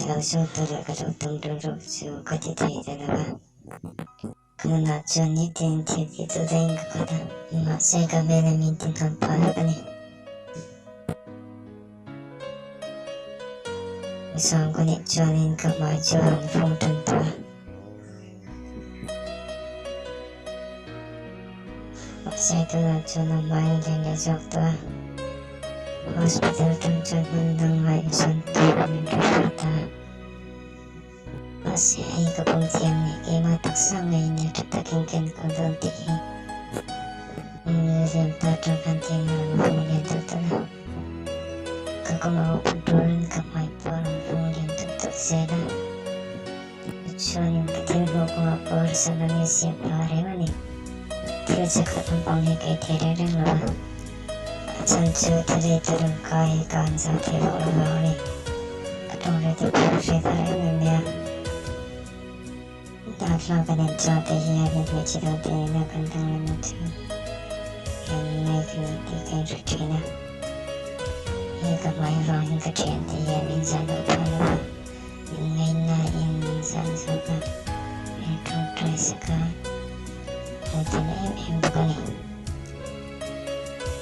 Ka lo zawh tur leh ka lo tum rilru chu ka ti thei ta lo va. Ka nunah chuan nitin thil tih duh daihin ka khat a, mahse ka hmel a min tinham phah vek a ni. Sawm ka nih chuanin ka hmai chu a rawn fung tan tawh a. Mahse tunah chuan a hmai a lian leh zawk tawh a. Hospital atang chuan hmun dang ngaihzawn tur min refer ta a. Mahse hei ka pawm thiam ni, keimah taksa ngeiin leh tha takin ka enkawl dawn tih hi Museum ta atang khan tiang a rawn vung lian tawlh tawlh a. Ka kawng a upa turin ka hmai pawh a rawn vung lian tawlh tawlh zel a. Chuanin ka thil hmuh kawngah pawh harsatna min siam phah reng a ni. Thil chi khat lampang hi ka ei thei reng reng lo va, a chhan chu thil ei tur ang kai hi ka han zah thei vak lo vang a ni. Ka tawng reh te pawh ka hriat har em em mai a. Darthlalang kan en chuan te hian in hmeichhe dang te nena kan danglamna chu hian ngai ka ni tih ka inhre thin a. He ka hmai vang hian ka thiante hian min zah loh phah lo va. Ngaihna in zan zawk a, min tawngtai sak a, min tina em em bawk a ni.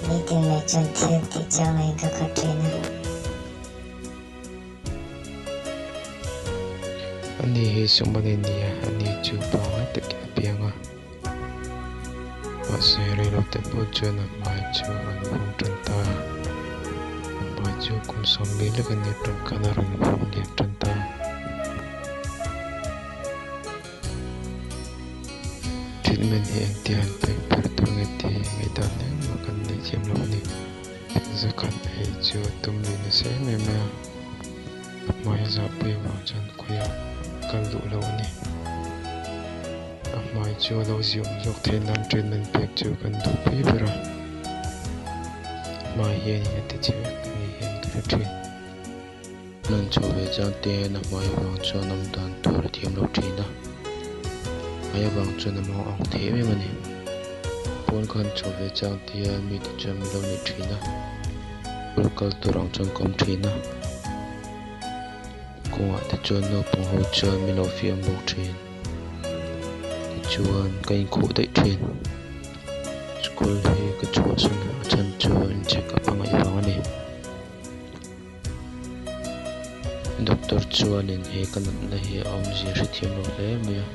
Nitin mai chuan thil tih chang aiin ka khat thin a. Ani hi Sumani nia, ani chu pangngai takin a piang a. Mahse reilote hnu chuan a hmai chu a rawn vung tan ta a, a hmai chu kum sawmli lek a ni atang khan a rawn vung lian tan ta a. Treatment hi engtia han pek ber tur nge tih hi ngaihdan engmah kan nei thiam lo a ni. Zakhat ei chu a tum lui nasa em em mai a, a hmai a zahpui avang chuan khawiah kal duh lo a ni. A hmai chu a lo ziawm zawk theih nan treatment pek chu kan duh pui ber a, hmai hianin a ti che vek a ni hian ka hre thin. Lan chhuah ve chang te hian a hmai avang chuan awm dan tur a thiam lo thin a, hmai avang chuan a mang ang thei em em a ni. Pawn khan chhuah ve chang te hian mite chuan min lo nuih thin a, school kal tur ang chuan ka awm thin a. Kawngah te chuan naupang ho chuan min lo fiam bawk thin. Tichuan ka inkhuh daih thin. School hi ka chhuahsan a chhan chu in check up a ngaih vang a ni. Doctor chuanin he ka natna hi a awmzia hrethiam lo hle mai a.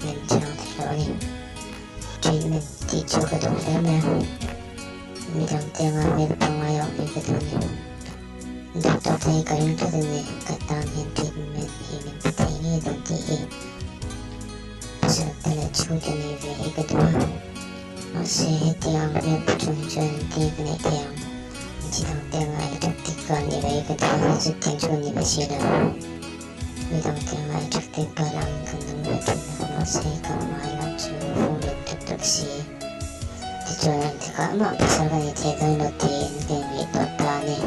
Min chhang thei lo a ni. Treatment tih chu ka duh hle mai a, midang te anga hmel pangngai awm hi ka duh a ni. Doctor te hi ka ring tlat a ni, ka tan hian treatment hi min pe thei ngei dawn tih hi. Pasal te leh chhungte nei ve hi ka duh a, mahse hetiang ang hmel pu chung hi chuan engtin ka neih thei ang? Chi dang te anga attractive ka nih ve hi ka duh a, chutiang chu ka ni ve si lo. Midang te anga attractive ka lang kan awm ve thin a, mahse ka hmai lah chu fung lian tak tak si. Tichuan engtikah mah pasal ka nei thei dawn lo tiin ka inngaihtuah ta a ni.